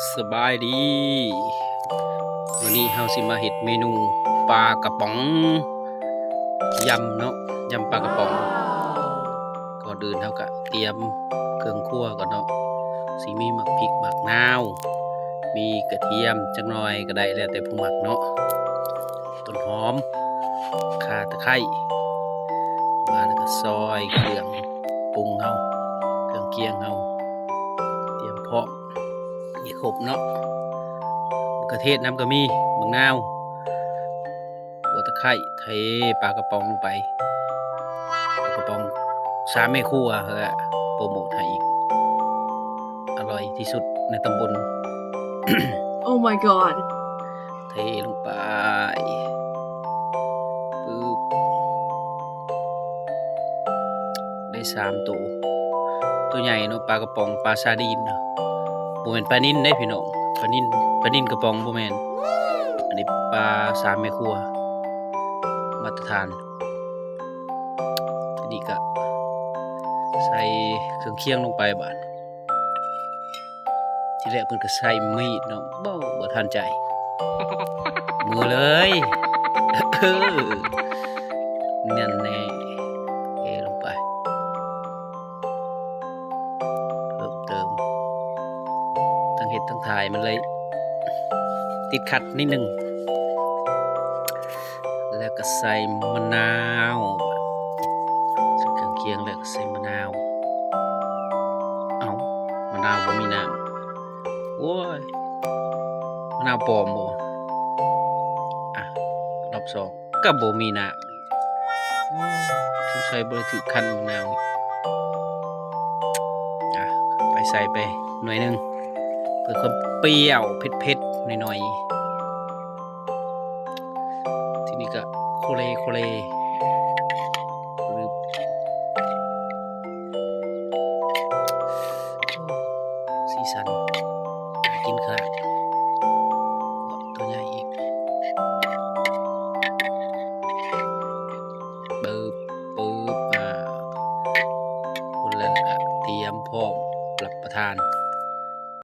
ສະບາຍດີ ມື້ນີ້ເຮົາຊິມາເຮັດເມນູປາກະປ໋ອງ ຍຳເນາະ ຍຳປາກະປ໋ອງ. ກ່ອນອື່ນເຮົາກະຕຽມເຄື່ອງຄົວກ່ອນເນາະ ຊິມີໝາກພິກ ໝາກນາວ ມີກະທຽມຈັກໜ່ອຍກະໄດ້ ແລ້ວແຕ່ຜູ້ມັກເນາະ ຕົ້ນຫອມ ຂ່າ ຕະໄຄ ມາແລ້ວກະຊອຍເຄື່ອງປຸງເຮົາ ເຄື່ອງຄຽງເຮົາ ຕຽມພ້ອມໃຫ້ຄົບເນາະ ມະເຂືອເທດນຳກະມີ ໝາກນາວ ຫົວຕະໄຄ ເທປາກະປ໋ອງລົງໄປ ປາກະປ໋ອງສາມແມ່ຄົວ ເພື່ອໂປຣໂມດໃຫ້ອີກ ອະລ່ອຍທີ່ສຸດໃນຕຳບົນ Oh my god ເທລົງໄປ ປຶບ ໄດ້ສາມໂຕ ໂຕໃຫຍ່ເນາະ ປາກະປ໋ອງ ປາຊາດີນເນາະ ບໍ່ແມ່ນປານິນເດ້ພີ່ນ້ອງ ປານິນ ປານິນກະປ໋ອງບໍ່ແມ່ນ ອັນນີ້ປາສາມແມ່ຄົວ ມາດຕະຖານ. ທີນີ້ກະໃສ່ເຄື່ອງຄຽງລົງໄປບາດ ທີແລກເພິ່ນກະໃຊ້ມີດເນາະ ບໍ່ ບໍ່ທັນໃຈ ມືເລີຍ ເອີ ແໜ້ນແນ່ ເທລົງໄປ ເພີ່ມເຕີມ ທັງເຮັດທັງຖ່າຍມັນເລີຍຕິດຂັດນິດໜຶ່ງ ແລ້ວກະໃສ່ມະນາວ ໃສ່ເຄື່ອງຄຽງແລ້ວກະໃສ່ມະນາວ ເອົ້າ ມະນາວບໍ່ມີນ້ຳ ໂອ້ຍ ມະນາວປອມບໍ່ ອ່ະ ລອບສອງ ກະບໍ່ມີນ້ຳ ໂອ້ ສົງໄສບໍ່ໄດ້ຖືກຄັ້ນໝາກນາວນີ້ ອ່ະ ໄປໃສ່ໄປໜ່ວຍໜຶ່ງ ເພື່ອຄວາມປ່ຽວເຜັດໆ ໜ້ອຍໆ ທີນີ້ກະໂຄເລໂຄເລ ສີສັນ ໜ້າກິນຂະໜາດ.